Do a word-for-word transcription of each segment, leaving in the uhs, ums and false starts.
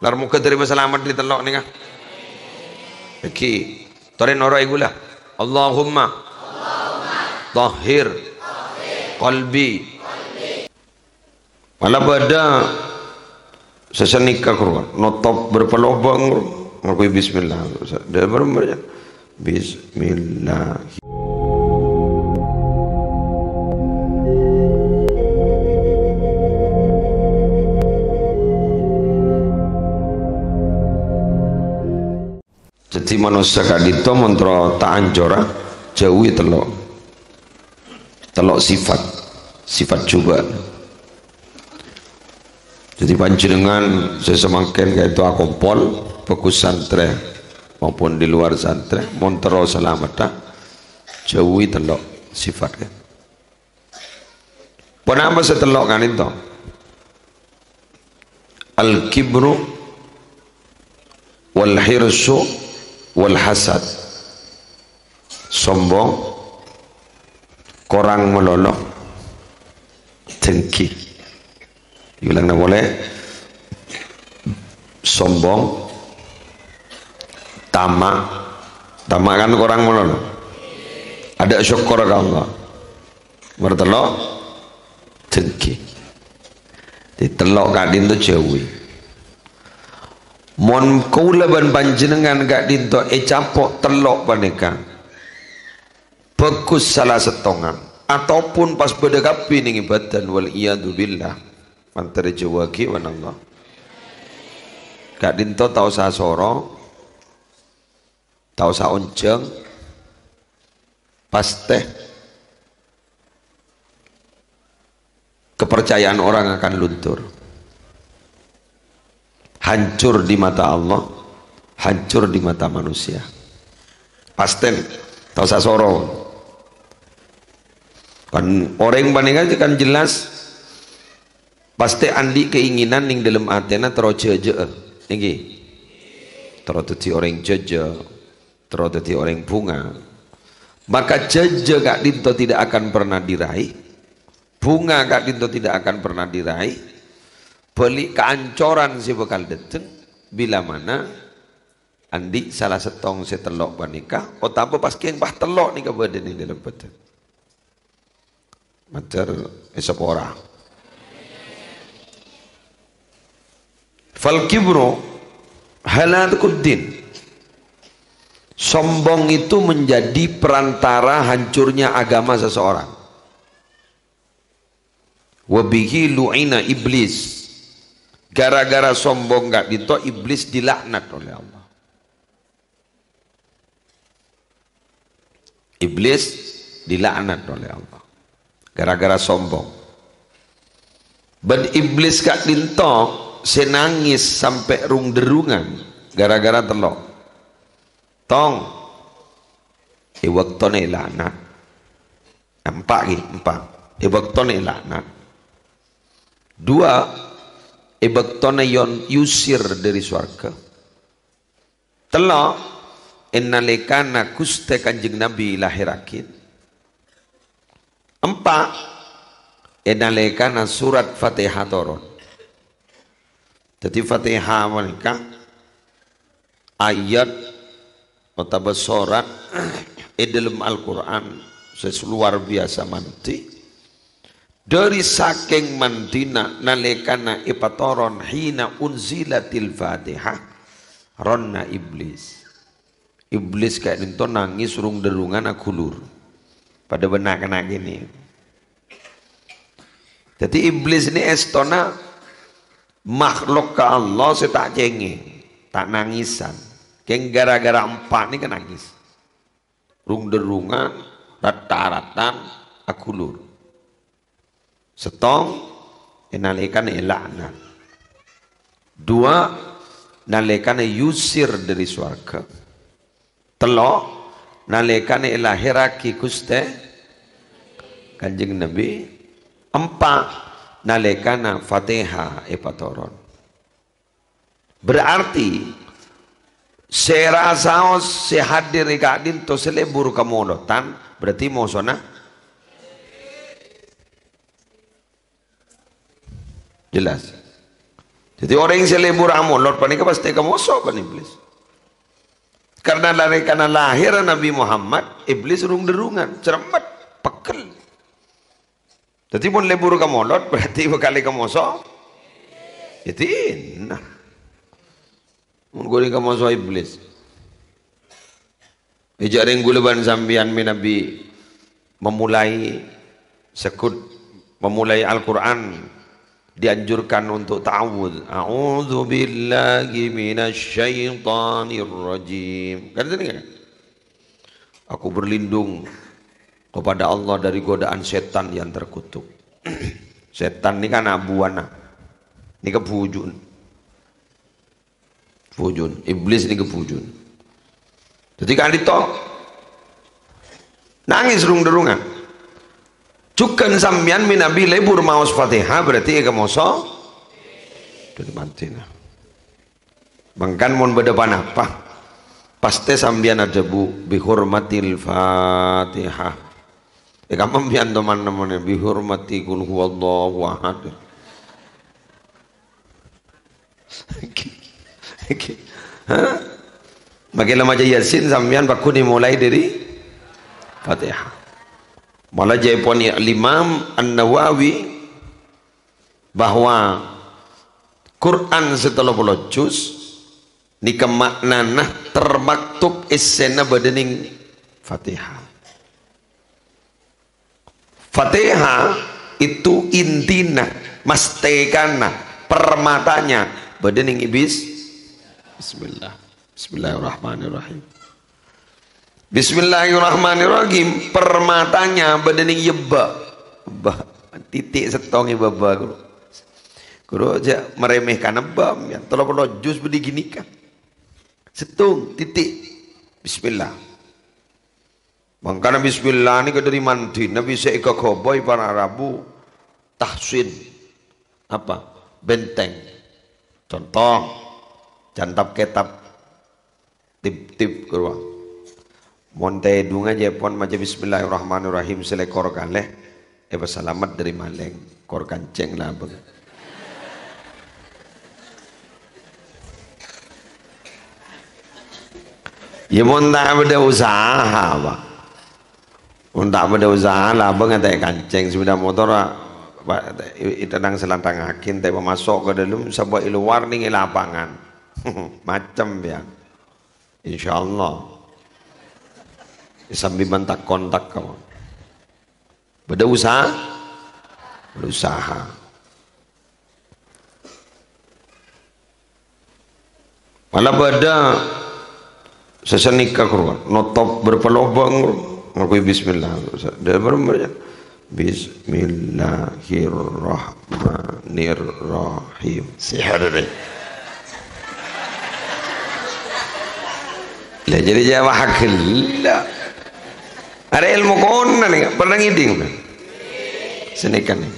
Lar moghâ dhâri pasalamet è tello' nèka. Èngghi. Torè noro'è ghulâ. Allahumma tahhir qalbi. Mala bâdâ sè sanèka, karo notop bârâmpa lobâng, ngakoy bismillah. Dâ-, bârâmpa, ya. Bismillah. Dhâddhi, manossa ka'dinto mon terro ta' ancora, jhâuwi tello'. Tello' sifat. Sifat jhubâ'. Dhâddhi, panjhennengngan sè samangkèn ka'dinto akompol, bhâghus santrè maupun di luar santrè, mon terro salameddhâ, jhâuwi tello' sifat, kan. Ponapa sè tello' ka'dinto? Al-kibru wal hirsu wal hasad. Sombong, korang malolo, dengki. Èolangana polè, sombong, tama'. Tama' kan korang malolo. Adâ' sokkor ka Allah. Nomer tello', dengki. Di tello' ka'dinto jhâuwi. Mon kaulâ bân panjhennengngan ka'dinto ècapo' tello' panèka, bhâghus sala sèttongnga, ataupun pas bâdâ kabbhi nèng è bâdân, wal iyadzu billah, mandhâr èjhâuwaghi bân Allah. Ka'dinto ta' osa soro, ta' osa onjhâng, pastè kepercayaan orang akan luntur. Hancur di mata Allah, hancur di mata manusia. Pastèn, ta' osa soro. Kan orèng panèka kan jelas pastè andi' keinginan nèng dâlem atèna terro jhâjâ'â. Èngghi. Terro dhâddhi orèng jhâjâ, terro dhâddhi orèng bhunga. Maka jhâjâ ka'dinto tidak akan pernah diraih. Bhunga ka'dinto tidak akan pernah diraih. Bâli' kaancoran sè bhâkal dâteng, bilamana andi' sala sèttong sè tello' panèka, otabâ pas kèng pas tello' nèka bâdâ nèng dâlem bâdân. Mandhâr èsapora. Fal kibru halakatud din. Sombong itu menjadi perantara hancurnya agama seseorang. Wa bihi lu'ina iblis. Gara-gara sombong ka'dinto, iblis dilaknat oleh Allah. Iblis dilaknat oleh Allah gara-gara sombong. Bân iblis ka'dinto sè nangès sampè' rung-derrungan gara-gara tello'. Tong, è bâktona èlaknat. Empa' ghi, empa'. È bâktona èlaknat. Dua, è bâktona yon-, yusir dâri sowarghâ. Tello', è nalèkana Ghustè Kanjeng Nabi lahèrraghi. Empa', è nalèkana surat Fatihah toron. Dhâddhi, Fatihah panèka ayat otabâ sorat è dâlem Al-Qur'an sè luar biyasa mandhi. Dâri sakèng mandhina nalèkana èpatoron, hina unzilatil Fatihah, ronna iblis. Iblis ka'dinto nangès rung-derrungan aghulur. Padâ bân na'-kana' kènè. Dhâddhi, iblis nè èstona makhlukka Allah sè ta' cengngeng, ta' nangèsan. Kèng gara-gara empa' nèka nangès. Rung-derrungan, rat-taratan, aghulur. Sèttong, è nalèkana èlaknat. Dua, nalèkana yusir dâri sowarghâ. Tello', nalèkana èlahèrraghi Ghustè Kanjeng Nabi. Empa', nalèkana Fatihah èpatoron. Berarti, sè rasaos sè hadir è ka'dinto sè lebur ka molodhân, berarti mosona jelas. Dhâddhi orèng sè lebur amolot panèka pastè kamoso bân Iblis. Karna narèkana lahèr Nabbhi Muhammad, Iblis rung-derrungan, cerremmet, pegghel. Dhâddhi mon lebur ka molot, berarti bhâkal kamoso. Èdina. Mon ghulâ kamoso Iblis. Èjâ' rèng ghulâ bân sampèyan mènabi memulai sekut, memulai Al-Qur'an, dianjurkan untuk ta'awudz. "A'udzubillahi minasyaitonirrajim." Kan sini kan? "Aku berlindung kepada Allah dari godaan setan yang terkutuk." Setan ini kan abuana. Ini kebujun. Bujun. Iblis ini kebujun. Jadi kan itu nangis rung-derrungan. Jhughân sampèyan mènabi lebur maos Fatihah berarti kamoso dhâri mantèna. Mangkana mon bâdâ ponapa, pastè sampèyan adhâbu, "Bihurmatil Fatihah." È, kamma sampèyan toman nemmonè, "Bihurmati qul huwallahu ahad." Hah? Makè la maca Yasin sampèyan pagghu dimulai dhâri Fatihah. Mala jâèpon Imam An-Nawawi bahwa Quran sè tello polo juz nèka ma'nana termaktub essèna bâdâ nèng Fatihah. Fatihah itu intina, mastekana, permatanya bâdâ nèng Iblis. Bismillah. Bismillahirrahmanirrahim. Bismillahirrahmanirrahim. Permatanya bâdâ nèng yebba. Bâ, titik settong è bâbâ, ghuru. Ghuru jâ' meremehkan ebba, ya. Tello polo juz bâdâ ghânèka. Settong, titik. Bismillah. Mangkana bismillah nèka dhâri mandhina bisa èghâghâbây para rabu tahsin. Apa? Benteng. Contoh, jantap ketab. Tip-tip keluar. Mon tèdungnga jâèpon maca bismillahirrahmanirrahim salèkor kalè, èpasalamet dhâri malèng. Kor kancèng labâng. Ya, mon ta' bâdâ usaha, Pak. Mon ta' bâdâ usaha, labâng ètè' kancèng, sepeda motor, Pak, ètè', ètè' nang selantangaghi, ètè' pamaso' ka dâlem, sabâ' è lowar nèng è lapangan. Macem, ya. Insyaallah. Sambi mantak-kontak, Pak. Bâdâ usaha? Bâdâ usaha. Mala bâdâ sasanèka, karo notop bârâmpa lobâng, ngakoy bismillah. Dâ-, bârâmpa, ya. Bismillahirrahmanirrahim. Sèhat, deh. Lah, jadi jâwâb ghellâ'. Arè èlmo konè nèng, pernah ngèdhing, kan? Sanèka nèng.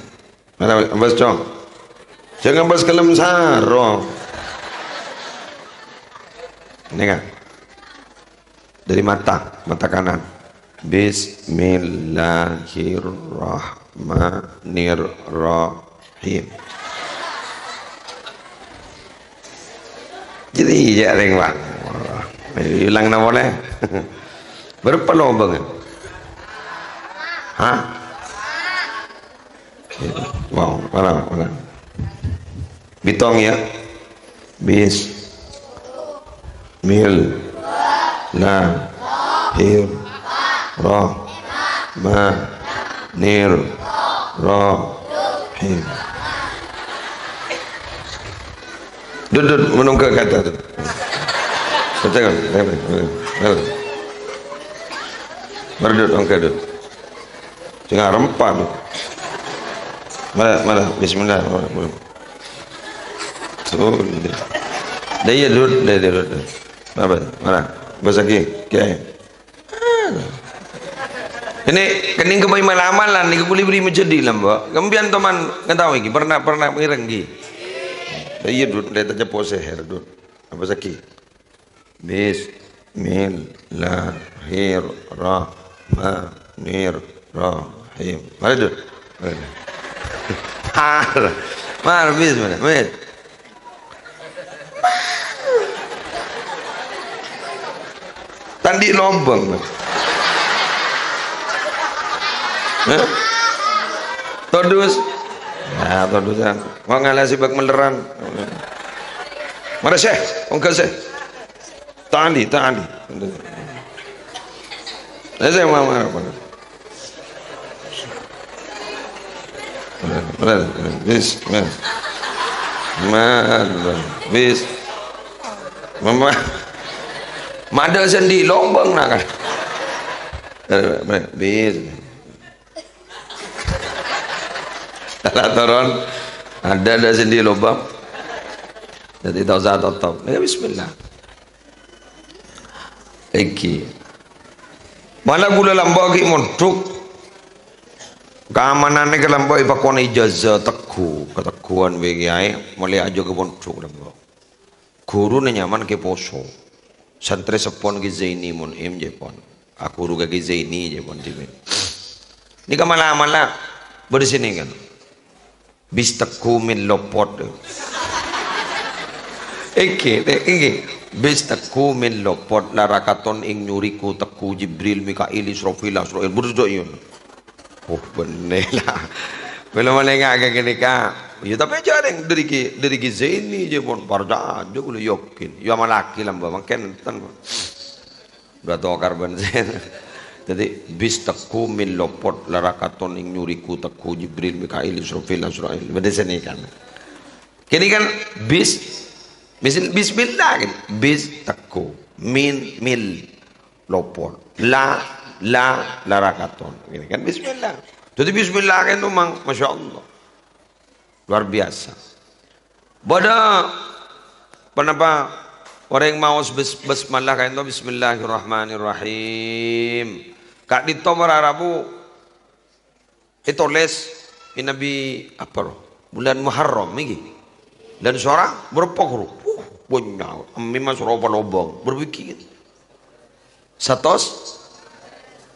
Mara, ambas, Cong. Jhâ' ngambas kelem sarong. Nèng, Kak. Dhâri mata, mata kanan. Bismillahirrahmanirrahim. Jadi, ya, rèng, Bang. Ulang napa polè? Bârâmpa lobâng? Hah? Wow, mana, mana? Bitong, ya. Bismillahirrahmanirrahim. Dut, dut, menunggu kata, dut. Kata, kata, kata, kata. Mari, dut, angkat, dut. Sing arempan. Mara, mara, bismillah, mara, mara. Oh, iya. Dah, iya, dut, dah, dah, dut. Apa? Mara. Bâsa ghi, kiai. Ini kening kepai malaman lah, nèko kulâ bâri' majhâdhi lah, Mbok. Kempian toman ngataowè ghi, pernah, pernah ngèrèng ghi. Dah, iya, dut, dah, ta' cepo' seher, dut. Apa sagi? Bismillahirrahmanirrahim. Mari, Dut. Mari. Mar, mar, bis, mar, mar. Andi' lobâng. Hah? Todus. Nah, todusan. Mau ngala sibak meleran. Mara, Syekh. Ongga, Syekh. Tandi, tandi. Saya mau marah. Wis, wis. Ma-, wis. Mama. Madâ sendi lobâng, nah, kan. Wis. Salah toron. Adâ, adâ sendi lobâng. Jadi, ta' osa totop. Ya, bismillah. Èngghi. Mala ghulâ lambâ' ghi' mondhuk. Kaamananna kalambâ' èpakon ijazah tegghu, kategghuwân bi' kèyaè, molaè ajâgâ mondhuk lambâ'. Ghuruna nyamana Kè Poso. Santrè seppona Kè Zaini Mun'im jâ' pon. Aghuru ka Kè Zaini jâ' pon dhimèn. Nèka mala-mala bâdâ sè nèngghâl. Bis tegghu min lopot. Èngghi, èngghi. Bis tegghu min lopot, la rakaton ing nyuriku tegghu Jibril, Mikail, Israfil, Asra'il. Buru dok yun. Oh, bennè la. Belum malèngaghi ghânèka. Ya, tapè jârèng dâri Kè, dâri Kè Zaini jâ' pon parcajâ, ghulâ yakin. Ya, amalaghi lambâ' mangkèn enten, pon. Bâto karban sen. Dâddhi, bis tegghu min lopot, la rakaton ing nyuriku tegghu Jibril, Mikail, Israfil, Asra'il. Bâdâ sè nèngghâl. Kènè kan bis, misil bismillah kan. Bis tegghu. Min, mil, lopot. La, la, la rakaton. Kènè kan bismillah. Dâddhi bismillah kan itu mang, Masya Allah. Luar biasa. Bâdâ ponapa orèng maos bas-, basmalah ka'dinto, "Bismillahirrahmanirrahim." Ka'dinto para rabu ètolès manabi apa, roh? Bulân Muharram nèka. Bulân sora bârâmpa, roh? Uh, bânnya'. Emmè mas roh palobâng. Bârâmpa ghi'? Satos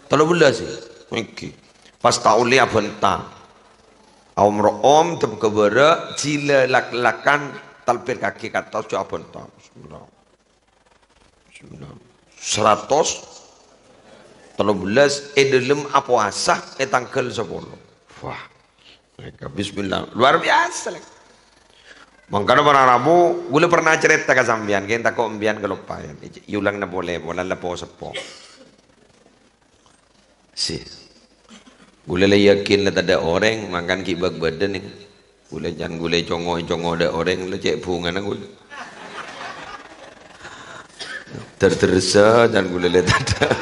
tello bellâs, ya? Èngghi. Pas ta' ollè abhânta. Aom ro'om, dâb ka bârâ', jhilâ lak-lakan, talpèr kakè ka attas, jhâ' abhânta. Bismillah. Bismillah. Saratos tello bellâs, è dâlem apowasa, è tangghâl sapolo. Wah. Mereka, bismillah. Luar biasa, lek. Mangkana para rabu, ghulâ pernah carèta ka sampèyan, kèng tako' sampèyan kaloppaèn. Èulangna polè, polana la po-seppo. Si. Ghulâ la yakin la tadâ' orèng, mangkana ghi' bâk-bâdân, nèng. Ghulâ can ghulâ ècongo-ècongo tadâ' orèng, la cè' bhungana ghulâ. Ter-terressa can ghulâ lè tadâ'.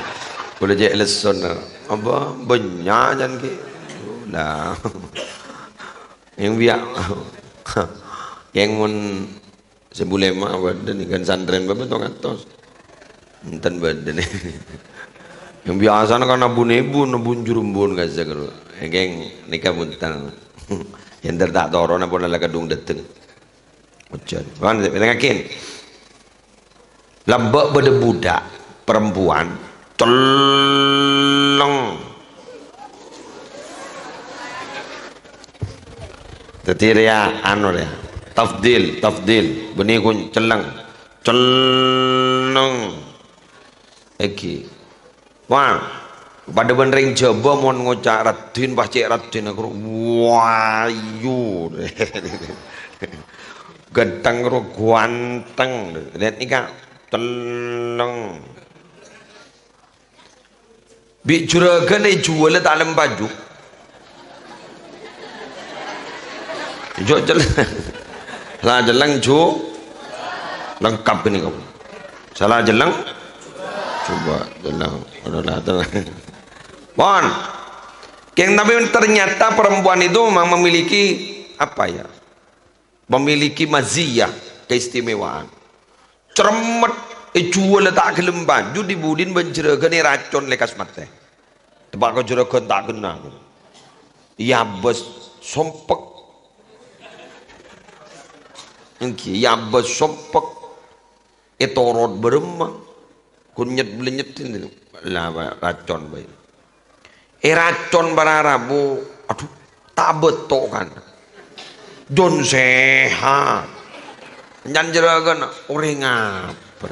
Ghulâ cè' lesson. Apa bânnya' can ghi'. Lah. Yang biya'. Yang mon sè bulema bâdâ nèng kan santrèn bâbâ tong atos. Enten bâdâ nèng. Yang biasana kan abu-nebu, nebu jhurumbun kasa karo. Èngkèng nèka bhunten. Yang ter ta' toron apa la kadhung dâteng. Ojhân. Wan, sè petengngaghin. Lambâ' bâdâ budak perempuan celleng. Dâddhi rèya anu rèya. Tafdil, tafdil. Bânnè kun celleng. Celleng. Èngghi. Wah, padâ bân rèng Jhâbâ mon ngoca' raddhin, pas cè' raddhin, aghâro, wayu. Ghântheng ro ghânteng. Lèt nèka, celleng. Bi' jurâghân èjhuwâlâ ta' lem paju. Jhâ' celleng. Sala celleng jhu-, lengkap ini kamu. Sala celleng? Coba celleng. Aduh, lah, tenang. Pon. Kèng, tapi ternyata perempuan itu memang memiliki apa ya? Memiliki maziyah, keistimewaan. Cermet, èjhuwâlâ ta' ghellem paju dhi-budhina bân jurâghân èracon lèkas matè. Teppa' ka jurâghân ta' ghenna. Èabâs sompek. Èngghi, èabâs sompek. Ètorot bârâmma. Ghun nyet-blenyetin. Lah, racon bhâi. Èracon para rabu, adhu, ta' bâto kan. Jhân sehat. Can jurâghân orèng apa?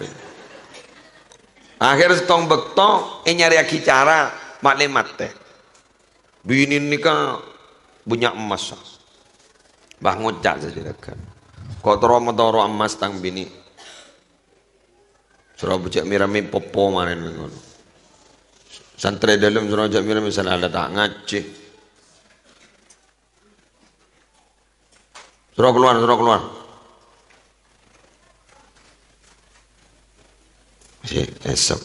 Akhèr sèttong bâkto ènyarèyaghi cara ma' lè matè. Binèn nèka bânnya' emmas. Bâh, ngoca' sè jhârâghân. Ko' terro matoro' emmas tang binè'. Soro jhâ' mè-rammè popo marèn ngono. Santrè dâlem soro jhâ' mè-rammè sala ta' ngajhi. Soro kalowar, soro kalowar. Sè èsep.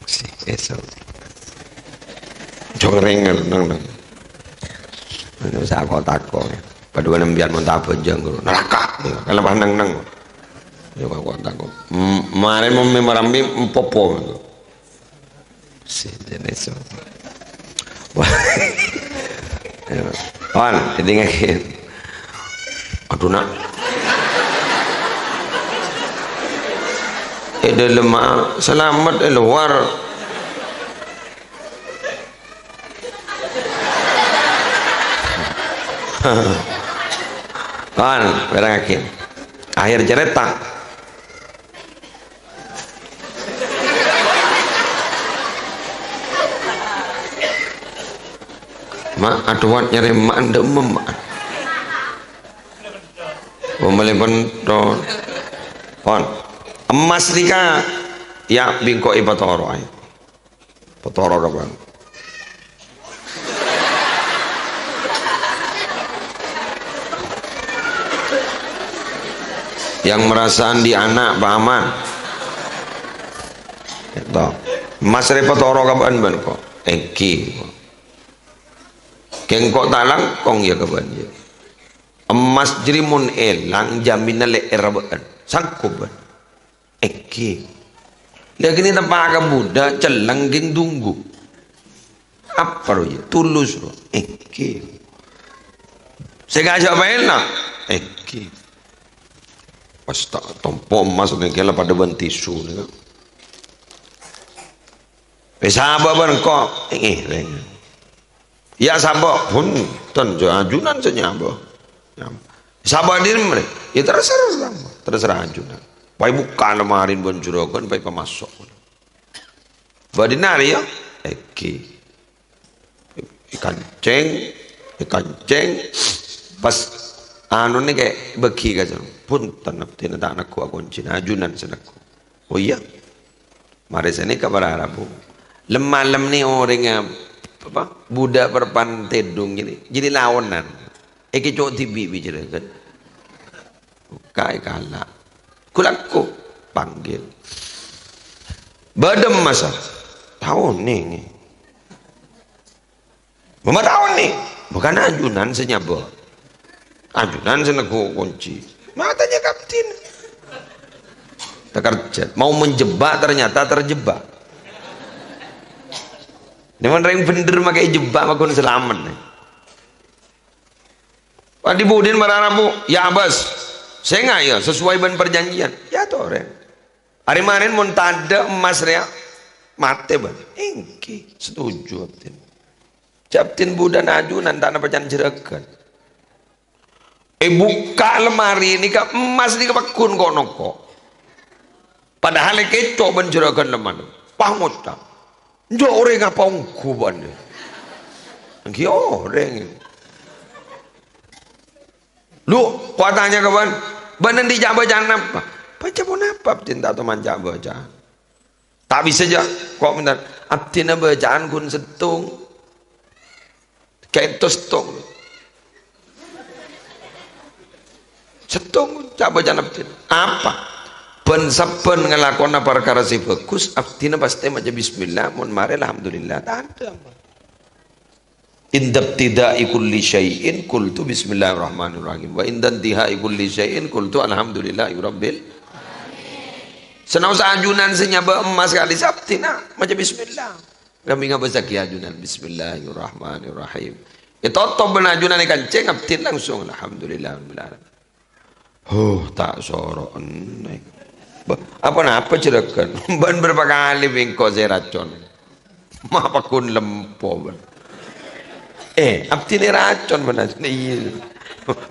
Sè èsep. Jhâ' ngèrèng, neng, neng. Anu, sè tako'-tako'. Padâ bân sampèyan mon ta' abhâjâng, neraka. Kala pas neng, neng. Yâ, kok tako'. M-, marèn mon mè-, mè-rammè popo. Sè jenis. Wah. Yâ. Pon, èdingngaghi. Adhu, na'. È dâlem, ah, salamet, è lowar. Pon, bârângngaghi. Akhèr carèta. Ma', adhuwât nyarè ma' endâ' emma'. Pamèlè pentor. Pon. Emmas nèka, yâ, bi' engko' èpatoro'è. Patoro' ka bân. Yang merasa andi' ana', paman. Èto. Emmas rè patoro' ka bân, bân ko'. Èngghi. Kèng ko' ta' langkong yâ ka bân yâ. Emmas jârèya mon èlang, jâmina lè'èrra bâ'na. Sanggup bân. Èngghi. Lha kènè' teppa' ka bhuḍâ', celleng kèng dhunggu. Apa rowa yâ? Tulus rowa. Èngghi. Sè ngajhâk pèna? Èngghi. Pas ta' tompo emmas nèka la padâ bân tisu nèka. Èsabâ' bân engko'. Èngghi, rèng. Yâ, sapa? Bhunten, jâ-, ajunan sè nyabâ. Nyabâ. Sapa dhimma rè? Yâ, terserah sapa. Terserah ajunan. Pas èbukka' lemari bân jhurâghân, pas èpamaso'. Bâdâna rè, yâ? Èngghi. Èkancèng, èkancèng. Pas anu nèka bâghi ka jhâ-, bhunten, abdhina ta' neggu' koncèna, ajunan sè neggu'. Oh iyâ. Marè sanèka para rabu. Lem-malem nè orèngnga, apa, bhuḍâ' parappa'na tèḍung jârèya, jârèya laonan. Èkèco' dhibi' bi' jhurâghân. Kaè kala'. Ghu-lagghu, panggil. Bâḍâ emmassa. Taonè. Mama taonè, bukan ajunan sè nyabâ. Ajunan sè neggu' koncè. Mama tanya kapten. Takerjhât. Mau menjebak, ternyata terjebak. Nèman rèng bhender makè jebak, maghun salamet. Andi' budina para rabu, yâ bâs. Sènga' yâ, sesuai bân perjanjian. Yâ torè. Arè marèn mon taḍâ' emmas rèya, matè, bân. Èngghi, setuju abdhina. Jhâ' abdhina bhuḍâna ajunan ta' napa can jhurâghân. Èbukka' lemari nèka, emmas nèka pagghun ko'-noko'. Padahal èkèco' bân jhurâghân lem-malem. Pas ngoca', "Enjâ' orèng apa ongghu bân?" Èngghi orèng. Lu, ko' atanya ka bân, "Bân andi' ca'-bâca'an napa?" "Bâca ponapa, abdhina ta' toman ca'-bâca'an." "Ta' bisa, jâ'." "Ko' mènta." "Abdhina bâca'an ghun sèttong." "Ka'ènto sèttong." "Sèttong, ca'-bâca'an abdhina." "Apa?" "Bân sabbhân ngalakona parkara sè bhâghus, abdhina pastè maca bismillah, mon marè alhamdulillah." Tadhâ'. "Inda ibtida'i kulli syai'in qultu bismillahirrahmanirrahim. Wa inda intihai kulli syai'in qultu alhamdulillahi rabbil alamin." Sanaossa ajunan sè nyabâ emmas kalè sabdina maca bismillah. Kami ngabâssaghi ajunan, "Bismillahirrahmanirrahim." Ètotop bân ajunan èkancèng, abdhina langsung, "Alhamdulillah rabbil alamin." Huh, ta' soro enneng. Bâ, apa-napa jhurâghân? Bân bârâmpa kalè bi' engko' sè èracon? Ma' pagghun lempo, bân. Eh, abdhina èracon, bân. Iyâ.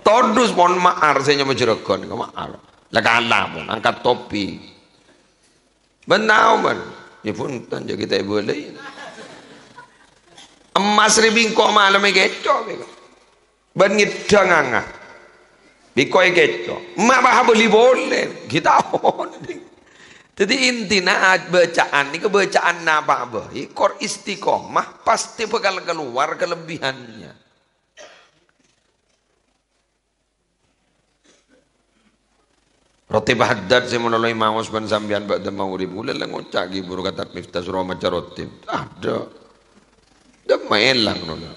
Todus pon ma'ar sè nyama jeragon, ma'ar. La kala pon, angkat topi. Bân tao, bân. Ya, bhunten, jâ' kita boleh. Emmas rè bingko' malem è kèco', bingko'. Bân ngèddhâng anga. Bingko' è kèco'. Emma' bâ' abâli polè. Kita onèng. Dhâddhi intina bacaan nèka bacaan napa bhâi, kor istiqomah, pasti bhâkal kalowar kalebbihannya. Rotib Haddad sè malolo èmaos bân sampèyan bâdâ magrib, kaulâ la ngoca' ghi' buru ka Tat Miftah soro maca rotib. Adâ'. Dâ' maèlang nola.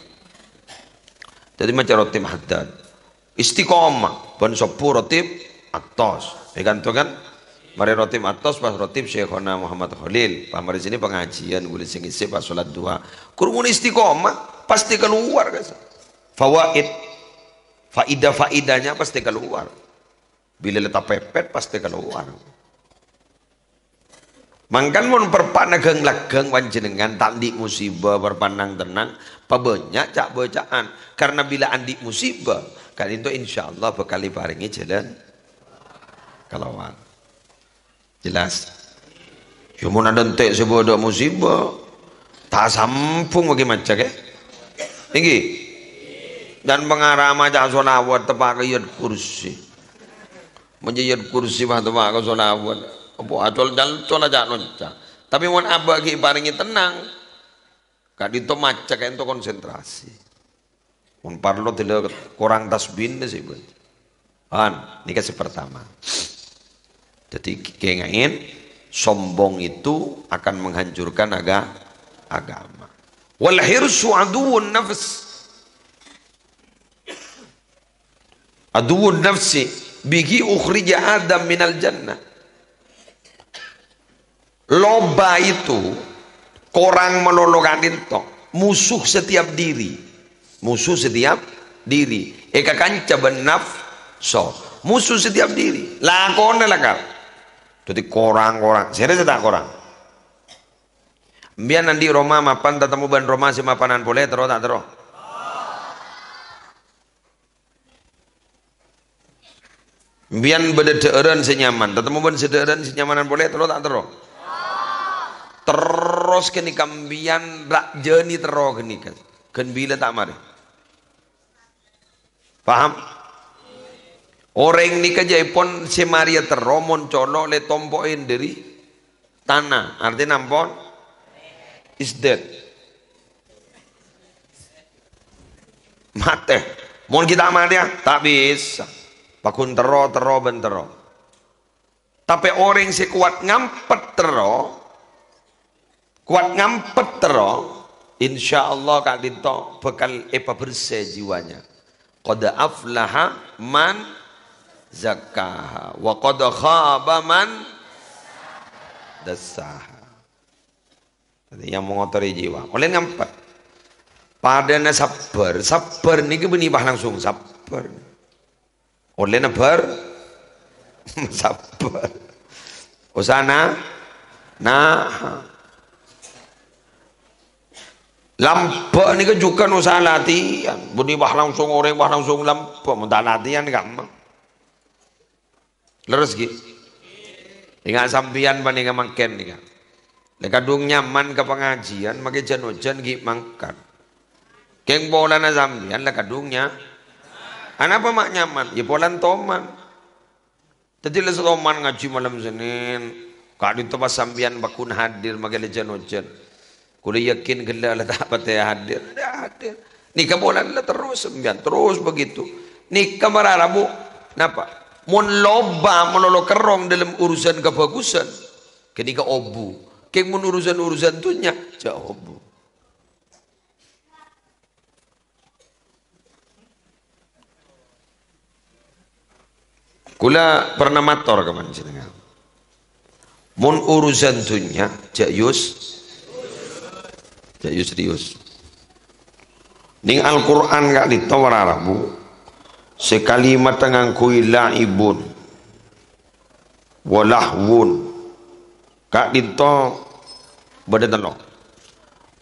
Dhâddhi maca rotib Haddad. Istiqomah, bân sobbhu rotib Attas. È kanto kan? Marè rotib Attas, pas rotib Syekhona Muhammad Khalil. Pas marè sini pengajian, kaulâ sè ngèssè pas sholat duha. Kerungu istiqomah, pasti kalowar, guys. Fawaid. Faidah-faidahnya pasti kalowar. Bilâ la tapèpèt, pasti kalowar. Mangkana mon parpa'na ghâng-lagghâng panjhennengngan, ta' andi' musibâ, parpa'na tennang, pabânnya' ca'-bâcaan. Karna bilâ andi' musibâ, ka'dinto insyaallah bhâkal èparèngè jhâlân kalowar. Jelas? Ya, mon adântè' sè bâdâ musibâ, ta' sambung maghi maca, kè? Èngghi? Dân pangarama ca' sholawat teppa' ka Ayat Kursi. Mon Ayat Kursi bâ teppa' ka sholawat. Apa acol-calcol aca' nonca. Tapè mon abâ' ghi' èparèngè tennang, ka'dinto maca ka'dinto konsentrasi. Mon parlo dâlâ korang tasbihna sè bân. An, nèka sè pertama. Jadi, kèngèng, sombong itu akan menghancurkan aga-, agama. Wal hirsu aduwwun nafs. Aduwwun nafsi, bihi ukhrija Adam minal jannah. Loba itu korang malolo ka'dinto, musuh setiap diri. Musuh setiap diri. Èkakanca bân nafso. Musuh setiap diri. Lakona lakar. Dhâddhi korang-korang. Sèrè sè ta' korang. Mpèyan andi' roma mapan tatemmo bân roma sè mapanan polè, terro ta' terro? Mpèyan bâdâ dhâ'ârân sè nyaman, tatemmo bân sè dhâ'ârân sè nyamanan polè, terro ta' terro? Terros ghânèka mpèyan rajâni terro ghânèka. Ghân bilâ ta' marè. Paham? Orèng nèka jâèpon sè marèya terro mon colo' lè tompo'è dâri tana, artèna ampon is dead. Matè. Mon ghi' ta' matèya, ta' bisa. Paggun terro, terro, bân terro. Tapè orèng sè kowat ngampet terro, kowat ngampet terro, insyaallah ka'dinto bhâkal èpabersè jiwanya. Qad aflaha man zakkaha, wa qad khaba man dassaha. Dhâddhi, yang mengotori jiwa. Ollè ngampet. Padâna sabbhâr. Sabbhâr nèkè bânnè pas langsung sabbhâr. Ollè nabbhâr. Sabbhâr. Usana. Nah. Lambâ' nèkè jhughân usaha latihan. Bânnè pas langsung orèng pas langsung lambâ'. Mon ta' latihan, gampang. Lerres, ghi? Enga' sampèyan panèka mangkèn nèka. La kadhung nyaman ka pangajiân, makè jân-ojân ghi' mangkat. Kèng polana sampèyan la kadhung nya-, anapa ma' nyaman? Ya polan toman. Dhâddhi la satoman ngajhi malem Sennèn, ka'dinto pas sampèyan paggun hadir, makè la jân-ojân. Kaulâ yakin ghellâ' la ta' patè hadir. Nèka polana la terros sampèyan, terros begitu. Nèka mara rabu, napa? Mon loba malolo kerrong dâlem urusan kabhâghusân, ghânèka obu. Kèng mon urusan-urusan dhunnya, jhâ' obu. Kaulâ pernah mator ka panjhennengngan. Mon urusan dhunnya, jhâ' yus-, jhâ' yus-, serius. Nèng Al-Qur'an ka'dinto para rabu, sè kalimat ngangguy la'ibun, wa lahwun. Ka'dinto bâdâ tello'.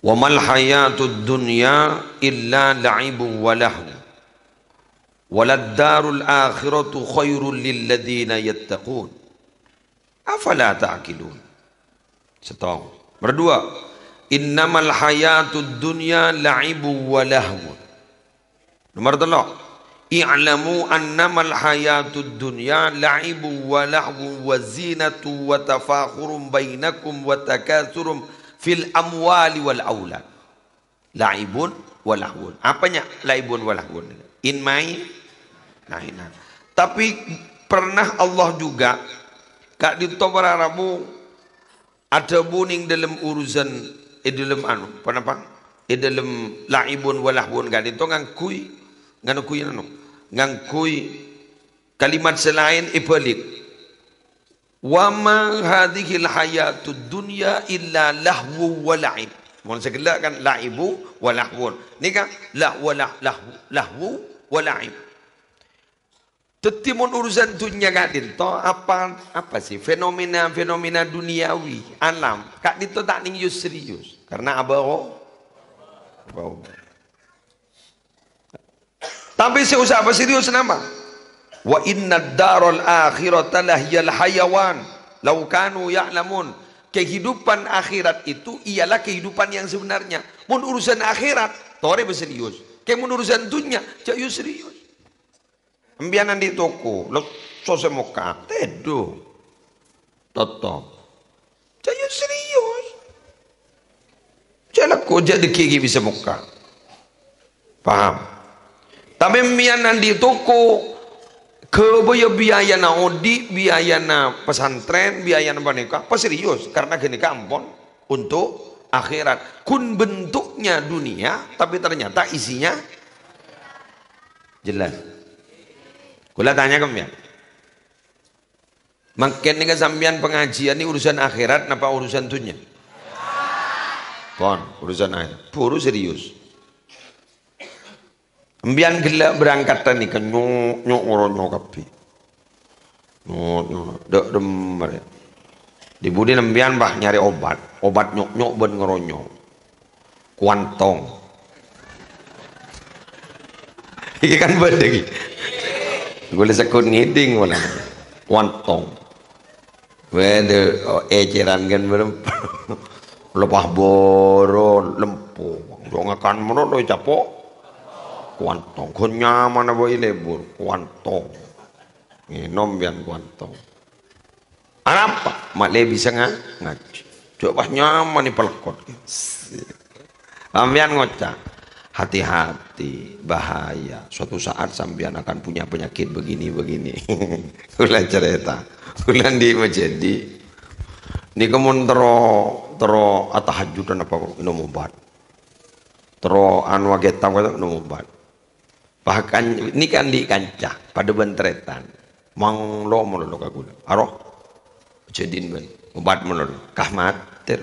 "Wa mal hayatud dunya illa la'ibun wa lahwu." "Waladdarul akhiratu khairul lilladzina yattaqun. Afala ta'qilun?" Sèttong. Nomor dua, "Innamal hayatud dunya la'ibun wa lahwun." Nomor tello', "I'lamu annamal hayatud dunya la'ibun wa lahwun wa zinatu wa tafakhurun bainakum wa takatsurun fil amwali wal aulad." La'ibun wa lahwun. Apanya la'ibun wa lahwun? In main? Main. Tapi pernah Allah juga ka'dinto para rabu adhâbu neng dâlem urusan, è dâlem anu, ponapa? È dâlem la'ibun wa lahwun ka'dinto ngangghuy, ngangghuy anu, ngangghuy kalimat sè laèn èbâlik. "Wa ma hadzihil hayatud dunya illa lahwu wa la'ib." Mon sè ghellâ' kan la'ibu wa lahwun. Nèka la-, wa la-, lahwu, lahwu wa la'ib. Dhâddhi mon urusan dhunnya ka'dinto, apa, apa sih fenomena-fenomena duniawi, alam, ka'dinto ta' nèng serius. Karena abâ-, abâ-, Tapè sè osa apa serius napa? "Wa innad daral akhirata lahiyal hayawan, law kanu ya'lamun." Kehidupan akhirat itu ialah kehidupan yang sebenarnya. Mon urusan akhirat, torè bâ serius. Kè mon urusan dhunnya, jhâ' yu serius. Empèyan andi' toko, lesso sè mokka', tèdung. Totop. Jhâ' yu serius. Jhâ' lagghu', jhâ' dhâggi' ghi' bisa mokka'. Paham? Tapè empèyan andi' toko, ghâbâyâ biayana odi', biayana pesantren, biayana panèka, pas serius, karena ghânèka ampon untuk akhirat. Ghun bentuknya dunia, tapi ternyata isinya jelas. Kaulâ tanya ka empèyan. Mangkèn nèka sampèyan pangajiân nè urusan akhirat napa urusan dhunnya? Pon, urusan akhirat. Buru serius. Empèyan ghellâ' berangkatan nèka nyok-nyok ngoronyo kabbhi. Nyok-nyok, dâ' remmer ya. Di budi empèyan, Bah, nyarè obat. Obat nyok-nyok bân ngoronyo. Kuantong. Iki kan bâdâ iki. Ghulâ sekut ngèdhing malah. Kuantong. Wèdè, oh, ècèran kan bârem. Lepah boro, lempo. Yo ngakan mènot lo capo'. Kuantong. Ghun nyaman apa lebur? Kuantong. Ngènom empèyan kuantong. Arapa? Malè bisa nga-, ngajhi. Coba nyaman nè palekot. Sampèyan ngoca', "Hati-hati, bahaya. Suatu saat sampèyan akan punya penyakit begini-begini." Kaulâ carèta. Kaulâ andi' majhâdi. Nèka mon terro, terro atahajjudan apa ngènom obat. Terro anu aghâbây ngènom obat. Bahkan nèka andi' kanca, padâ bân tarètan. Manglo malolo ka kaulâ. Aro, jhâdhi'in bân. Obat malolo. Kah matè.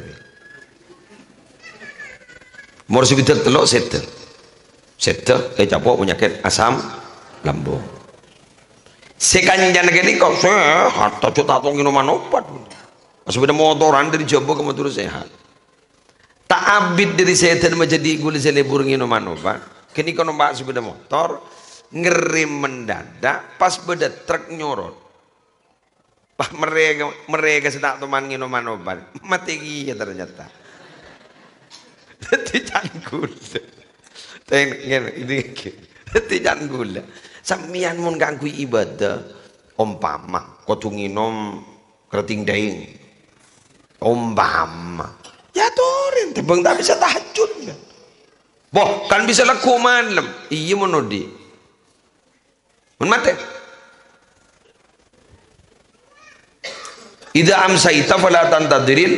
Mor sè bidhâk tello' sèdhâ. Sèdhâ ècapo' panyakèt asam lambung. Sè kancana ghânèka sèhat, tajhâ' ta' tao ngènoman obat. Sepeda motoran dâri Jhâbâ ka Madhurâ sèhat. Ta' abit dâri sèdhâna majhâdi ghulâ sè lebur ngènoman obat. Ghânèka nompa' sepeda motor, ngerrem mendadak pas bâdâ truk nyorot. Pas merrè ka, merrè ka sè ta' toman ngènoman obat. Matè kèya ternyata. Dhâddhi can ghulâ. Teng-, ngèn-, ini, dhâddhi can ghulâ. Sampèyan mon kaangghuy ibadah, ompama kodhu ngènom kerating daing. Ompama. Ya torè, tèmbhâng ta' bisa tahajjud. Boh, kan bisa lagghu' malem. Iyâ, mon odi'. Mon matè. "Idza amsayta fala tantadhiril,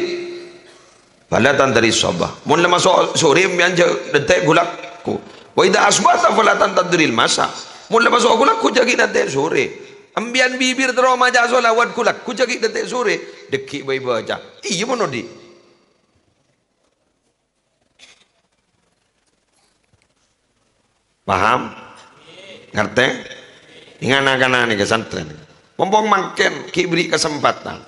fala tantadhiris shabah." Mon la maso' sorè, sampèyan jhâ' dântè' ghulâ lagghu'. "Wa idza asbahta fala tantadhiril masa." Mon la maso' ghulâ lagghu', jhâ' ghi' dântè' sorè. Sampèyan bibir terro maca shalawat ghulâ lagghu', jhâ' ghi' dântè' sorè. Dâgghi' bhâi baca. Iyâ, mon odi'. Paham? Ngartè? Èngghâ na'-kana' nèka santrè nèka. Mompong mangkèn, ghi' bherri' kasempadhân.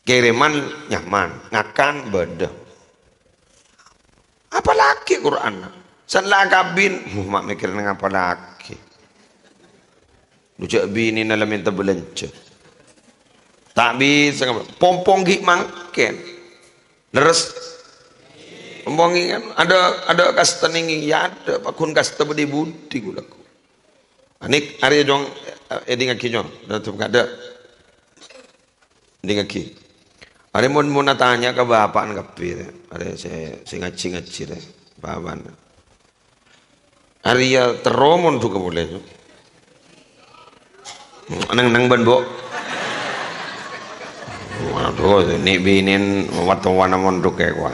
Kèrèman nyaman, ngakan bâdâ. Apalagi Qur'anna. Sè la akabin, huh, ma' mèkkèrè neng apalagi. Lo jhâ' binèna la mènta bâlânjhâ. Ta' bisa, pong-pong ghi' mangkèn. Lerres. Pong-pong ghi' kan, adâ', adâ' kasta nèng, iyâ adâ', pagghun kasta budi-budi ghulâ. Anik, arèya, Cong, èdingngaghi, Cong. Dâ' tep kadâ'. Èdingngaghi. Arèya mon, mon atanya ka bapa'na kabbhi, rè. Arèya sè, sè ngajhi-ngajhi, rè. Bapa'na. Arèya terro mondhughâ polè, Cong. Neng-neng bân, Bu'. Waduh, nè' binèn wat-towana mondhuk è kowa.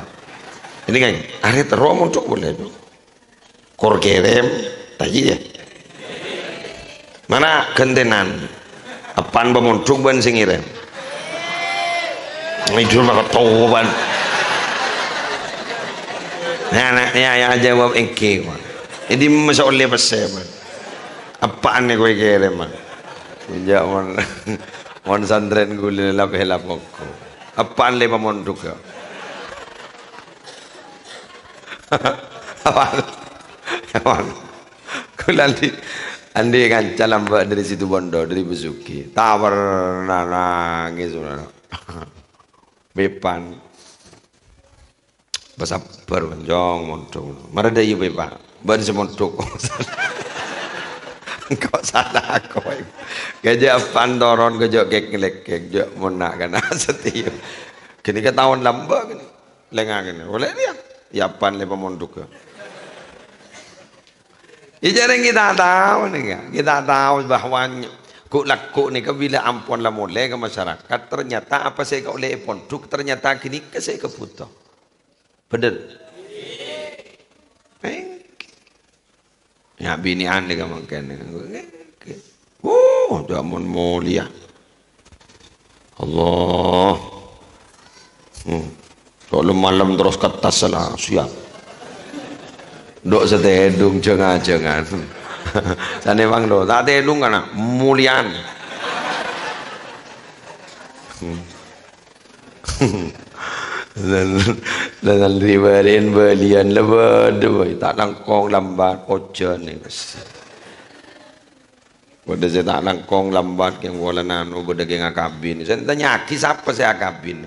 Ini kan, arèya terro mondhuk polè, Cong. Kor kèrèm, ta' iyâ. Mana ghântènan? Eppa'na pamondhuk bân sè ngèrèm. Ngèdhul maka towan. Nah, nah, ya, ya, jawab èngghi, Pak. Jadi masa ollè pèssè, Pak. Eppa'na kowè kèrèm, Pak. Enjâ' mon, mon santrèn ghulâ lap-èlap mongko. Eppa'na lè pamondhuk, yâ. Aman. Aman. Ghulâ andi', andi' kanca lambâ' dâri Situbondo, dâri Besuki. Ta' pernah nangès, saudara. Beppan. Pasabbhâr, Cong, mondhuk. Mara dâ' iyâ, Pak. Bân sè mondhuk. Engko' sala kowè. Kèjâ' eppa'na toron, kèjâ' kèk-ngèlèkèk, jâ' mon na' kana' satèya. Ghânèka taon lambâ' ghânèka. Lènga' ghânèka. Olè rèya. Yâ eppa'na lè pamondhuk, yâ. Iyâ, jhâreng kita tahu nèka. Kita tahu bahwa ny-, ghu'-lagghu' nèka bilâ ampon la molè ka masyarakat, ternyata apa sè èkaollè è pondhuk, ternyata ghânèka sè èkabhuto. Bhender? Èngghi. Yâ, binè'an nèka mangkèn. Oh, jhâ' mon molèya. Allah. Hmm. Kok malem terros kettas sala, siap. Dok sè tèdung jhâng-ajhângan. Sanè bang do, ta' tèdung kana', molèyan. Hmm. Lan, lan ribârin bâliyân la bâdâ, bhâi. Ta' langkong lambat, ojhân nèka. Bâdâ sè ta' langkong lambat, kèng polana anu, bâdâ kèng akabin. Sè ètanya'aghi sapa sè akabin?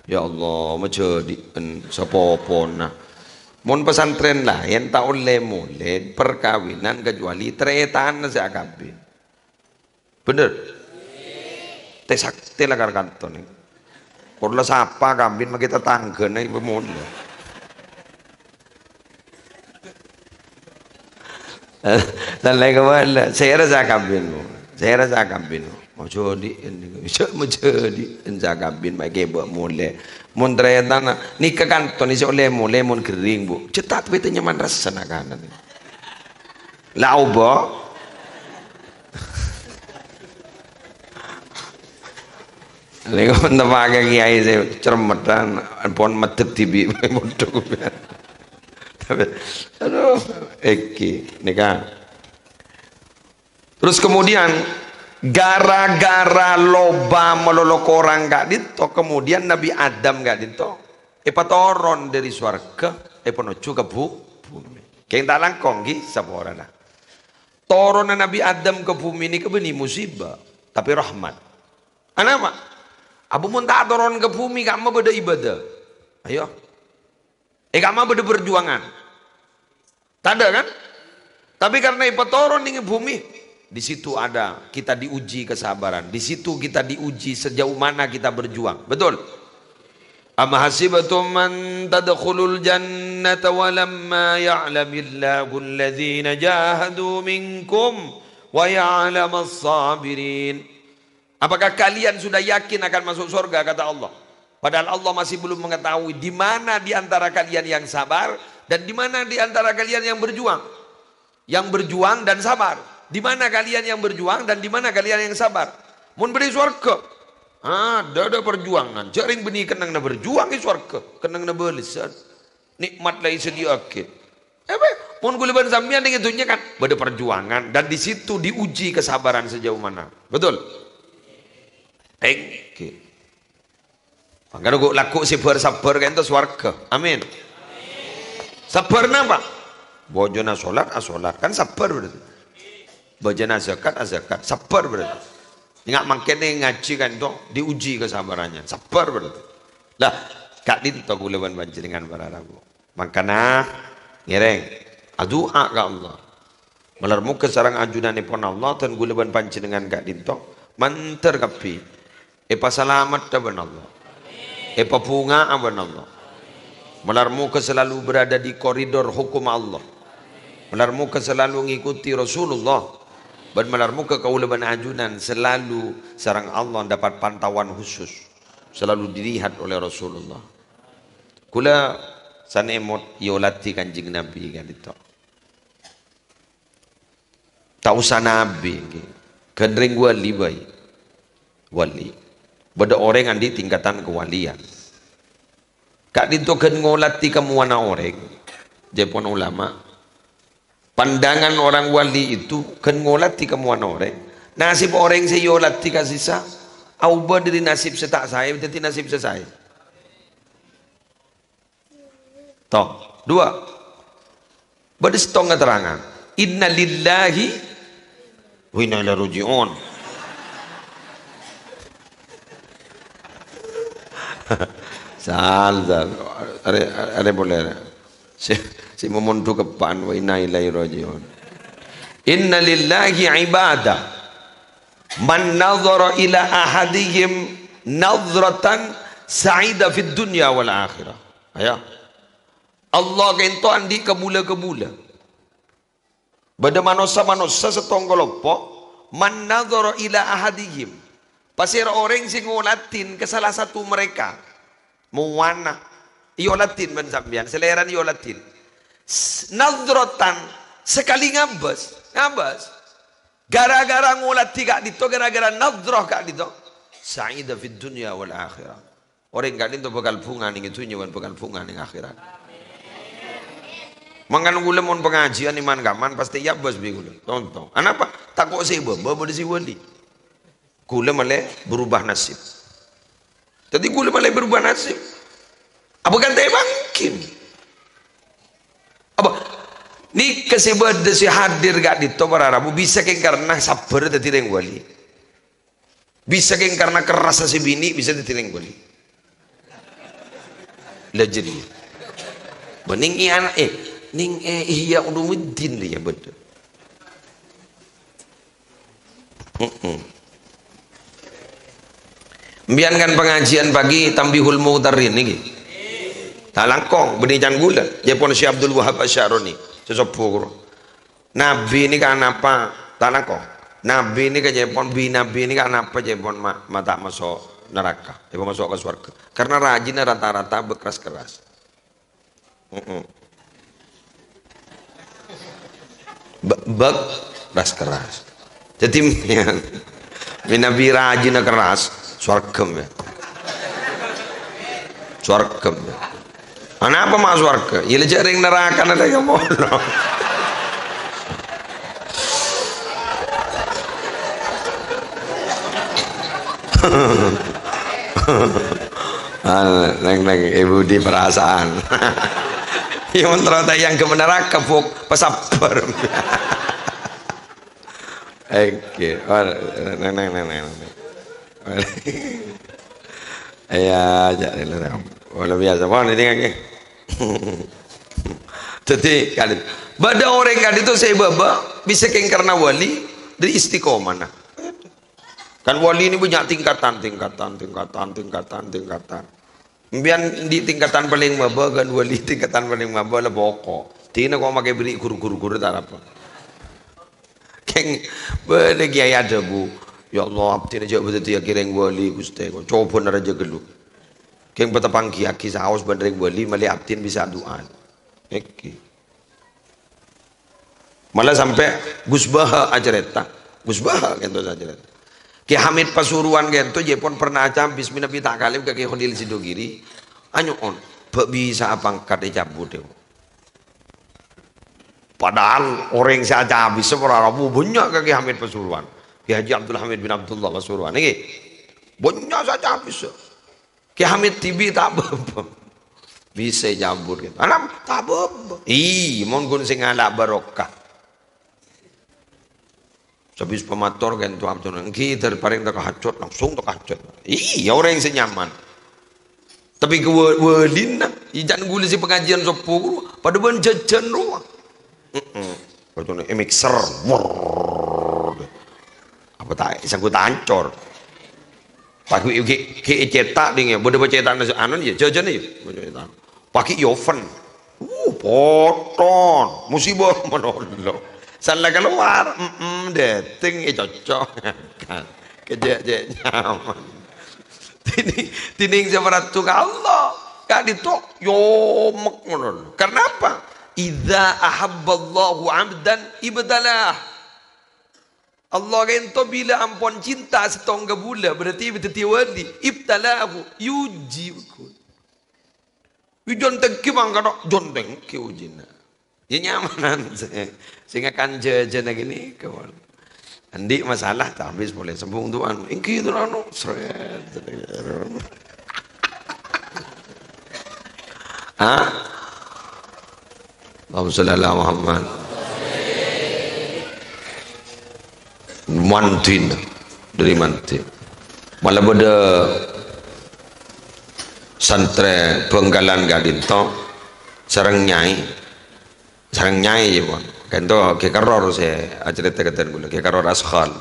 Ya Allah, majhâdhi'ân sapopona. Mon pesantren laèn ta' ollè molè perkawinan kecuali tarètanna sè akabin. Bhender? Tè-saktè la kar kanto nèng. Pon la sapa akabin, maghi tatangghâna ibu molè. Lan laèn kabâlâ, sèra sè akabin, Bu. Sèra sè akabin, Bu. Majhâdhi'ân, jhâ' majhâdhi'ân sè akabin, ma' èkèbâ' molè. Mon tarètanna, nèka kanto nèka sè ollè molè, mon ghering, Bu. Jhâ' ta' bhâi tanya man rassana kanan. La oba. Nèko nteppa'aghi kèyaè sè cermetan, pon meddhek dhibi', mondhuk. Tapè, aduh, èngghi, nèka. Terus kemudian, gara-gara loba malolo korang ka'dinto, kemudian Nabi Adam ka'dinto èpatoron dâri sowarghâ, èpanoju ka bu-, bhumè. Kèng ta' langkong, ghi, saporana. Toronna Nabi Adam ka bhumè nèka bânnè musibah, tapè rahmat. Anapa? Abu mon ta' toron ka bhumè, ka'emma bâdâ ibadah? Ayo. Eh, ka'emma bâdâ perjuangan? Tadâ', kan? Tapi karena èpatoron nèng bhumè, di situ ada kita diuji kesabaran, di situ kita diuji sejauh mana kita berjuang. Betul? Am hasibtum an tadkhulul jannata wa lamma ya'lamillahu alladhina jahadu minkum wa ya'lamas sabirin. Apakah kalian sudah yakin akan masuk surga? Kata Allah. Padahal Allah masih belum mengetahui di mana di antara kalian yang sabar dan di mana di antara kalian yang berjuang. Yang berjuang dan sabar. Di mana kalian yang berjuang dan di mana kalian yang sabar? Mon bâdâ è sowarghâ, adâ', adâ' perjuangan. Jhâ' rèng bânnè kennengnganna berjuang è sowarghâ. Kennengnganna bâlessan. Nikmat la èsadhiyâaghi. Eh, beh, mon ghulâ bân sampèyan nèng è dhunnya kan bâdâ perjuangan dan di situ diuji kesabaran sejauh mana. Betul? Èngghi. Mangkana ghu'-lagghu' sè bhâr-sabbhâr ka'dinto sowarghâ. Amin. Sabbhâr napa? Bojona solat, asolat. Kan sabbhâr berarti. Bâjâna azakat, azakat. Sabbhâr berarti. Enga' mangkèn ngajhi ka'dinto diuji kesabarannya. Sabbhâr berarti. Lah, ka'dinto kaulâ bân panjhennengngan para rabu. Mangkana, ngèrèng. Adu'a ka Allah. Malar moghâ sareng ajunanèpon Allah dân kaulâ bân panjhennengngan ka'dinto mandhâr kabbhi. Èpasalamettâ bân Allah. Èpabhunga'a bân Allah. Malar moghâ selalu berada di koridor hukum Allah. Malar moghâ selalu ngikuti Rasulullah. Bân malar moghâ kaulâ bân ajunan selalu sareng Allah dapat pantauan khusus. Selalu dilihat oleh Rasulullah. Kaulâ sanèmot èolatè Kanjeng Nabi ka'dinto. Ta' osa nabi, ngghi. Ghân rèng wali bhâi. Wali. Bâdâ orèng andi' tingkatan kewalian. Ka'dinto ghân ngolatè kamowana orèng. Jârèpon ulama. Pandangan orang wali itu ghân ngolatè kamowana orèng. Nasib orèng sè èolatè kasissa, aobâ dâri nasib sè ta' saè, dâddhi nasib sè saè. Toh, dua. Bâdâ sèttong ngaterrangan, "Inna lillahi wa inna ilaihi raji'un." Sal, sal. Arè, arè polè, arè. Sè, sè momon dhukepan, "Wa inna ilaihi raji'un." "Inna lillahi ibada. Man nadhara ila ahadihim nadhratan sa'ida fid dunya wal akhirah." Ayo. Allah ka'dinto andi' kabulâ-kabulâ. Bâdâ manossa-manossa sèttong kalompo', "Man nadhara ila ahadihim." Pasèra orèng sè ngolatè ka salah satu mereka. Mowana. Èolatè bân sampèyan, salèrana èolatè. S-, nadhratan, sakalè ngabâs, ngabâs. Gara-gara ngolatè ka'dinto, gara-gara nadhrah ka'dinto. Sa'ida fid dunya wal akhirah. Orèng ka'dinto bhâkal bhunga neng è dhunnya bân bhâkal bhunga neng akhèrat. Mangkana kaulâ mon pangajiân è man-kaman pastè èabâs bi' kaulâ. Tonto. Anapa? Tako' sè bâbâ bâdâ sè wali. Kaulâ malè berubah nasib. Dâddhi kaulâ malè berubah nasib. Apa kan ta' mangkèn? Apa? Nèka sè bâdâ sè hadir ka'dinto para rabu bisa kèng karna sabbhâr dâddhi rèng wali. Bisa kèng karna kerrassa sè binè' bisa dâddhi rèng bâli. Lah jârèya. Bânnè è ana', eh, neng, eh, Ihya Ulumuddin rèya bâdâ. Heeh. Mbiyan kan pangajiân pagi Tanbihul Mughtarrin nèka. Ta' langkong, bânnè can ghulâ. Jâ' pon Syekh Abdul Wahab Asy-Sya'rani. Sè sobbhu kuro. Nabi nèka anapa? Ta' langkong. Nabi nèka ca'èpon, bi-nabi nèka anapa ca'èpon ma-, ma-, ta' maso' naraka, èpamaso'a ka sowarghâ? Karna rajina rata-rata bâk ras-kerras. Heeh. Bâ-, bâk ras-kerras. Dâddhi, mènabi rajina kerras, sowarghâ, mè. Sowarghâ, mè. Anapa ma' sowarghâ? Iyâ, la jâ' rèng narakana la èkamolo. Ah, neng, neng, ibu di perasaan. Iyâ, mon ternyata yang ke neraka, Buk, pasabbhâr. Oke, oh, neng, neng, neng, neng. Iyâ, jâ', luar biasa. Pon, ini kan, ngghi. Dâddhi, kali. Bâdâ orèng ka'dinto sè bâbâ, bisa kèng karna wali, dâri istiqomah, nah. Kan wali ini banyak tingkatan, tingkatan, tingkatan, tingkatan, tingkatan. Mbiyan di tingkatan palèng mabâ, kan wali tingkatan palèng mabâ la poko'. Dina kok makè bherri' ghur-ghur-ghur ta' arapa. Kèng, bâdâ kèyaè adhâbu, "Ya Allah, abdhina jâ' bâdâ dhâddhiyâ kèrèng wali, Ghustè, kok cobâna rajâ ghâllu." Kèng pateppanggiyâghi saos bân rèng wali, malè abdhina bisa adu'a. Èngghi. Mala sampè' Gus Baha acarèta. Gus Baha kènto acarèta. Kè Hamid Pasuruan kènto jâ' pon pernah acabis mènabi ta' kalèp ka Kè Kholil Sidogiri. Anyo'on, bâ' bisa apangkat ècabut, yâ. Padahal orèng sè acabis sè para rabu bânnya' ka Kè Hamid Pasuruan. Kè Haji Abdul Hamid bin Abdullah Pasuruan, èngghi. Bânnya' sè acabis. Kè Hamid dhibi' ta' bâbâ. Bisa ècabut, gitu. Anam, ta' bâbâ. Iyâ, mon ghun sè ngala' barokah. Sabis pamator kan tu abdona, "Ènggi, dâr parèng tahajjud, langsung tahajjud." Iyâ, orèng sè nyaman. Tapè ka wa-, wâlina, ijân ghulâ sè pangajiân sobbhu ghuru, padâ bân jhâjhân rowa. Heeh. Padâna è mixer. Wrrrr. Apa ta' sanggup tancor? Pagi ghi', ghi' ècètak dhing, yâ. Bâdâ pacèta'na anu, yâ, jhâjhâna, yâ. Pacètak. Pagi è oven. Uh, poton. Musibah malolo. Sala kalowar. Mm-mm, dâteng ècocok. Kejek-jek nyaman. Dini-, dinèng sè maratu ka Allah. Ka'dinto yomek ngono. Karena apa? "Idza ahabballahu 'abdan ibtalah." Allah ka'dinto bilâ ampon cinta sèttong ka bulâ, berarti dhâddhi wali. "Ibtalahu", èuji. Wi, jhân tèngghi mangkana, jhân tèngghi ujina. Yâ nyamanan sè, sè ngakan jhâjhâna ghânèka, mon. Andi' masalah, tabis polè sambung du'an. Ènggi, tu anu, sret. Ha? Allahumma shalli ala Muhammad. Mandhina, dâri mandhi. Mala bâdâ santrè Bhângkalan ka'dinto sareng nyai. Sareng nyai, yâ, pon. Ka'dinto Kè Kerror sè acarèta ka dhân ghulâ, Kè Kerror Askhal.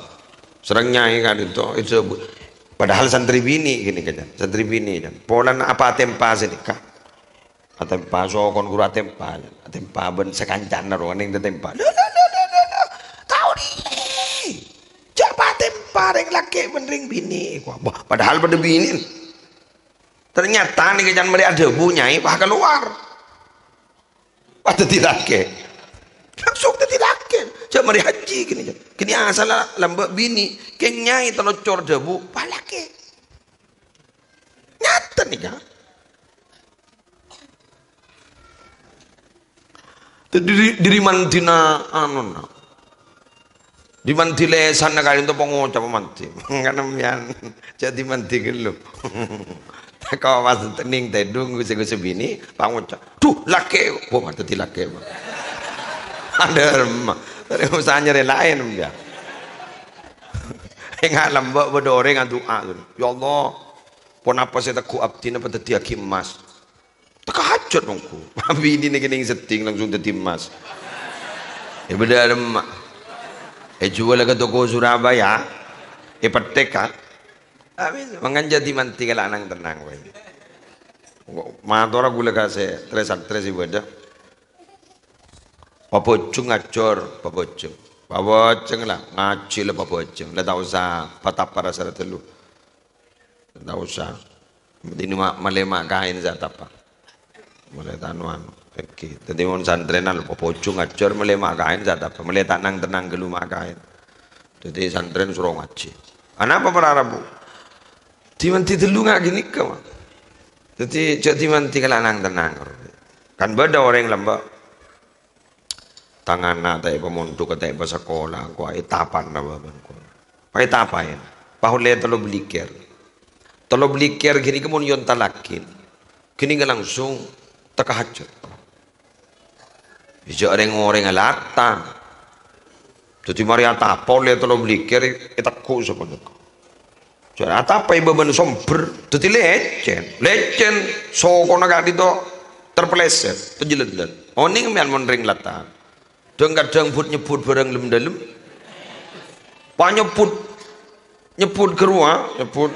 Sareng nyai ka'dinto, èdhâbu-, padahal santrè binè' ghânèka, jhân. Santrè binè', jhân. Polana apa atèmpa sè nèka? Atèmpa, sokon ghuru atèmpa. Atèmpa bân sakancana rowa neng tatèmpa. "Lho, lho, lho, lho, lho, lho. Tao dhi'. Jhâ' patèmpa rèng lakè' bân rèng binè'." Wah, bah, padahal padâ binè'. Ternyata nèka can marè adhâbu nyai, wah, kalowar. Wah, dhâddhi lakè'. Langsung dhâddhi lakè'. Jhâ' marè hajji kènè, jhâ'. Kènè asalla lambâ' binè'. Kèng nyai tello cor dhâbu, wah, lakè'. Nyata nèka. Dhâddhi dhi-, dhi-, mandhina anona. Dhi-, mandhi lèsanna ka'dinto pangocap mandhi. Kan sampèyan jhâ' dhi-, mandhi ghâllu. Tako' pas neng tèdung, ghusu-ghusu binè', pangocap. "Duh, lakè'." Wah, dhâddhi lakè', Pak. Adâ remma. Terus usaha nyarè laèn, ya. Enga' lambâ' bâdâ orèng adu'a, "Ya Allah, ponapa sè tegghu' abdhina padhâddhiyâghi emmas?" Teka hajat mongko. Abinè nèka neng sedding langsung dhâddhi emmas. È, bâdâ remma. Èjhuwâl ka toko Surabaya. Èpetthek, kan? Abis, mangkana jhâ' dhi-mandhi kala nang-tennang bhâi. Matora ghulâ ka sè trè-santrè sè bâdâ. Pabhâjheng ajhâr, pabhâjheng. Pabhâjheng la, ngajhi la pabhâjheng. La ta' osa patapa ra-sara tello. Ta' osa. Dini ma-, malè ma' kaèn sè atapa. Malè tanu anu. Ènggi. Dhâddhi mon santrèna lho, pabhâjheng ajhâr malè ma' kaèn sè atapa. Malè ta' nang-tennang ghâllu ma' kaèn. Dhâddhi santrèna soro ngajhi. Anapa para rabu? Dhi-mandhi tello nga' ghânèka, Ma'. Dhâddhi jhâ' dhi-mandhi kala nang-tennang. Kan bâdâ orèng lambâ'. Tang ana' ta' èpamondhughâ, ta' èpasakola, engko' ètapana bâbân engko'. Pas ètapaè. Pas ollè tello blikèr. Tello blikèr ghânèka mon èontallaghi, ghânèka langsung teka hajat. Jhâ' rèng-orèng alatan. Dhâddhi marè atapa ollè tello blikèr ètegghu' sapanèka. Jhâ' atapa è bâbân sombher, dhâddhi lècèn. Lècèn, sokona ka'dinto terpeleset, pajhellet-lhellet. Onèng sampèyan mon rèng latan. Dhâng-kadhâng but-nyebbhut bhârâng lem-dâlem. Pas nyebbhut, nyebbhut ghâruwa, nyebbhut.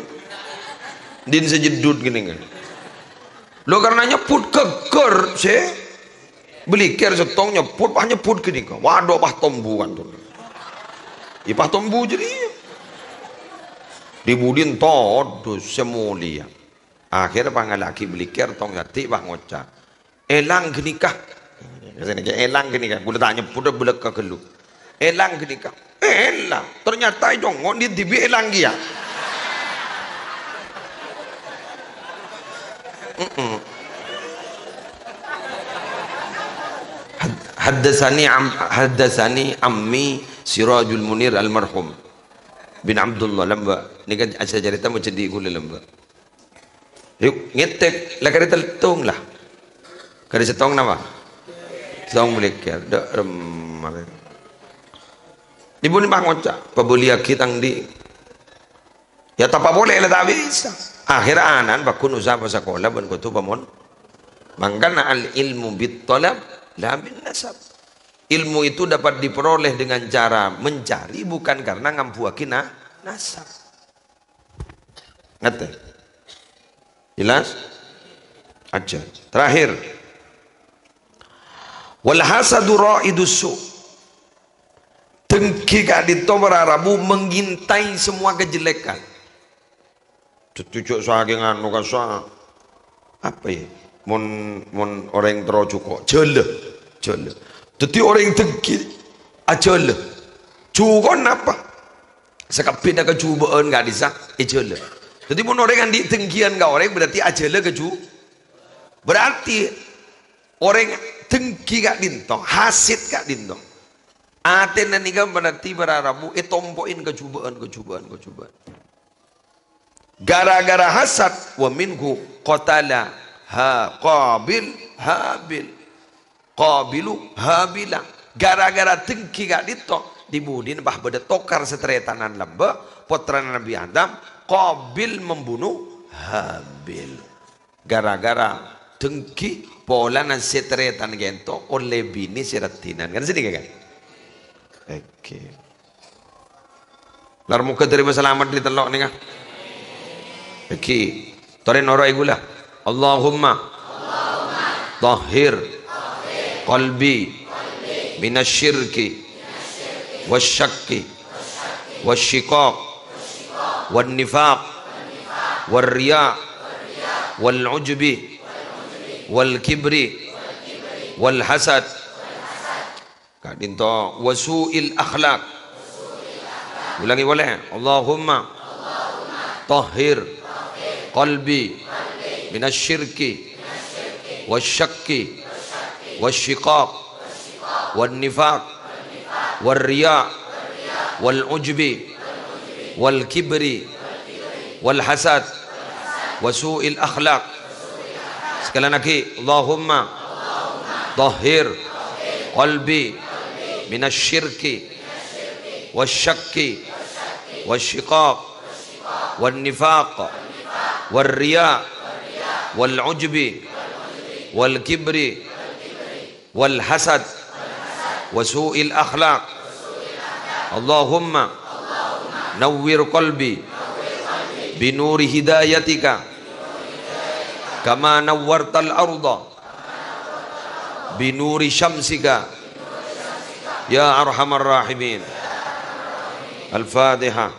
Dhin sè jeddhut ghânèka. Lho, karena nyebbhut ghâggâr sè blikèr sèttong nyebbhut, pas nyebbhut ghânèka. Waduh, pas tombu kan tuh. Yâ, pas tombu jârèya. Dhi-budhi todus sè molèya. Akhèr pas ngallèaghi blikèr tong saddhi, pas ngoca', "Èlang ghânèka." Sè nèka, "Èlang ghânèka." Ghulâ ta' nyebbhut, bâlâkka ghâllu. "Èlang ghânèka." Èlang. Ternyata è congo' dhi-, dhibi' èlang kèya. Mm-mm. Had-, haddatsani am-, haddatsani ammi Sirajul Munir almarhum bin Abdullah lambâ'. Nèka acarèta majhâdhi' ghulâ lambâ'. Yuk, ngètèk. La karè teltong la. Karè sèttong napa? Sèttong blikèr. Dâ' remma. Dhibun pas ngoca', "Pabâliyaghi tang dhi'." Ya tapa polè la ta' bisa. Akhèr ana'na pagghun usaha pasakola bân kodhu pamon. Mangkana al-ilmu bit-thalab la bin-nasab. Ilmu itu dapat diperoleh dengan cara mencari, bukan karena ngambuwâghi na-, nasab. Ngerti? Jelas? Aja. Terakhir. Wal hasadu ra'idus su'. Dengki ka'dinto para rabu mengintai semua kejelekan. Cucuk saking anu kasa. Apa ya? Mon, mon orèng terro jhuko', jhâlâ, jhâlâ. Dhâddhi orèng dengki, ajhâlâ. Jhuko' napa? Sakabbhiyânna kajhubâ'ân ka'dissa', èjhâlâ. Dhâddhi mon orèng andi' dengkiyân ka orèng, berarti ajhâlâ kaju-, berarti orèng dengki ka'dinto, hasid ka'dinto. Atèna nèka berarti para rabu ètompo'in kajhubâ'ân, kajhubâ'ân, kajhubâ'ân. Gara-gara hasad, wa minhu qatala ha-, Qabil Habil. Qabilu Habila. Gara-gara dengki ka'dinto, di budina pas bâdâ tokar sataretanan lambâ', pottrana Nabbhi Adam, Qabil membunuh Habil. Gara-gara dengki, polana sè tarètan ka'dinto ollè binè sè raddhinan. Kan sanèka, kan? Oke. Lar moghâ tarèma salamet dâri tello' nèka. Èngghi. Torè noro'è ghulâ. Allahumma tahhir qalbi minasyirki wasyakki wasyiqaq wannifaq warriya wal ujbi wal kibri wal hasad. Ka'dinto, wa su'il akhlaq. Ulangè polè. Allahumma tahhir qalbi minasyirki wasyakki wasyiqaq wannifaq warriya wal ujbi wal kibri wal hasad wa su'il akhlaq. Sekali lagi, Allahumma tahhir qalbi minasyirki wasyakki wasyiqaq wannifaq warriya wal ujbi wal kibri wal hasad wa su'il akhlaq. Allahumma nawwir qalbi binuri hidayatika kama nawwartal arda binuri syamsika ya arhamar rahimin. Al-Fatihah.